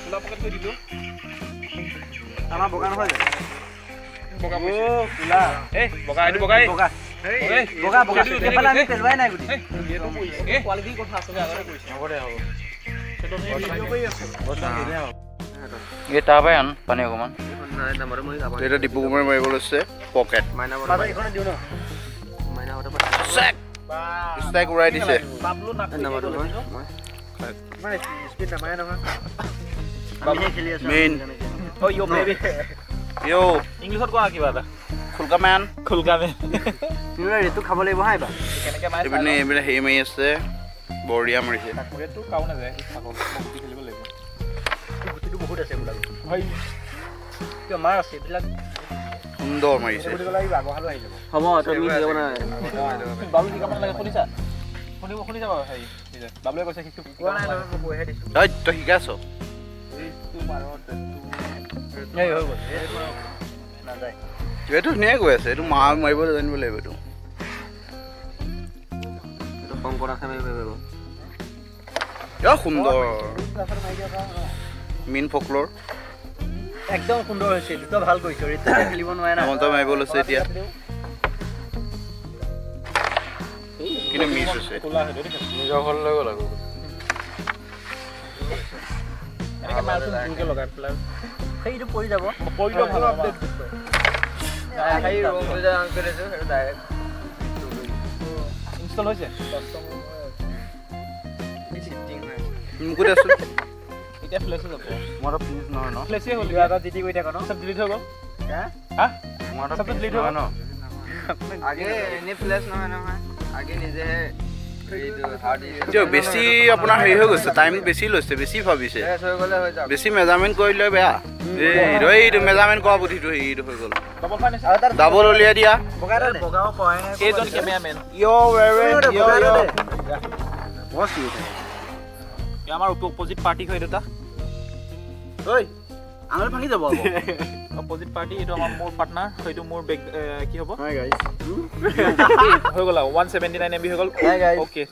খোলা পকেট কৰি দিলো। আমাৰ বগা নহয় জানো? বগা পৰিছে। খোলা। এই বগা, এইটো বগা, এই বগা। বগা বগা। এইফালে আমি পেলোৱাই নাই গুটি। এইটো পৰিছে। কোৱালিটিৰ কথা আচলতে আগতে কৰিছে। হ'ব দে, হ'ব। সেইটো আমি ভিডিঅ' কৰি আছো। এই তাৰ পৰাই আন পানী অকণমান। এতিয়া দীপু কুমাৰে মাৰিব লৈছে পকেট। ষ্ট্ৰাইক উৰাই দিছে। মেইন ইংলিছত কোৱা কিবা এটা। খুলকা মেন, খুলকা মেন। ৰেটটো খাব লাগিব হা এইবাৰ। কেনেকে মাৰে এইপিনে, এইপিনে হেৰি মাৰি আছে, বঢ়িয়া মাৰিছে। ৰেটটো কাও নাযায়, ছাগল গুটি খেলিব লাগিব। গুটিটো বহুত আছে এইবিলাক। কিয় মাৰ আছে এইবিলাক। সুন্দৰ মাৰিছে। হ'ব, তুমি শিকাব নালাগে। বাবলু শিকাব নালাগে, শুনিছা? শুনিছা বাৰু হেৰি বাবলুৱে কৈছে কোৱা নাই নহয়, মই কৈহে দিছোঁ। ঐ তই শিকাইছ? এই হৈ গ'ল, নাযায়। এইটো ধুনীয়াই গৈ আছে, এইটো মাৰিব জানিব লাগিব। এইটো সুন্দৰ মেইন ফকলৰ একদম সুন্দৰ হৈছে। দুটা ভাল কৰিছ, ৰেটটো খেলিব নোৱাৰে না। হেমন্ত মাৰিব লৈছে এতিয়া, কিন্তু মিছ হৈছে। নিজৰ ঘৰলৈ লৈ গ'ল আকৌ। সেইটো পৰি যাব। ইনষ্টল হৈছে। মোকো দেচোন। এতিয়া ফ্লেছ হৈ যাব। মোৰ প্লিজ নহয় ন? ফ্লেছে হ'ল। কিবা এটা জিটি কৰি থাক ন? চব ডিলিট হৈ গ'ল। হা? মোৰ চব ডিলিট হৈ গ'ল ন? আগে এনে ফ্লেছ নহয় নহয়, আগে নিজেহে বেছি আপোনাৰ হেৰি হৈ গৈছে, টাইম বেছি লৈছে, বেছি ভাবিছে, বেছি মেজাৰমেণ্ট কৰিলে বেয়া। এইটো মেজাৰমেণ্ট কৰা বুদ্ধিটো হেৰিটো হৈ গ'ল। ডাবল উলিয়াই দিয়া। আমাৰ অপজিট পাৰ্টি হয় দুটা। আঙুলি ভাঙি যাব। অপজিট পাৰ্টি, এইটো আমাৰ মোৰ পাৰ্টনাৰ, সেইটো মোৰ বেগ। কি হ'ব হৈ গ'ল আৰু 179 MB হৈ গ'ল। অ'কে।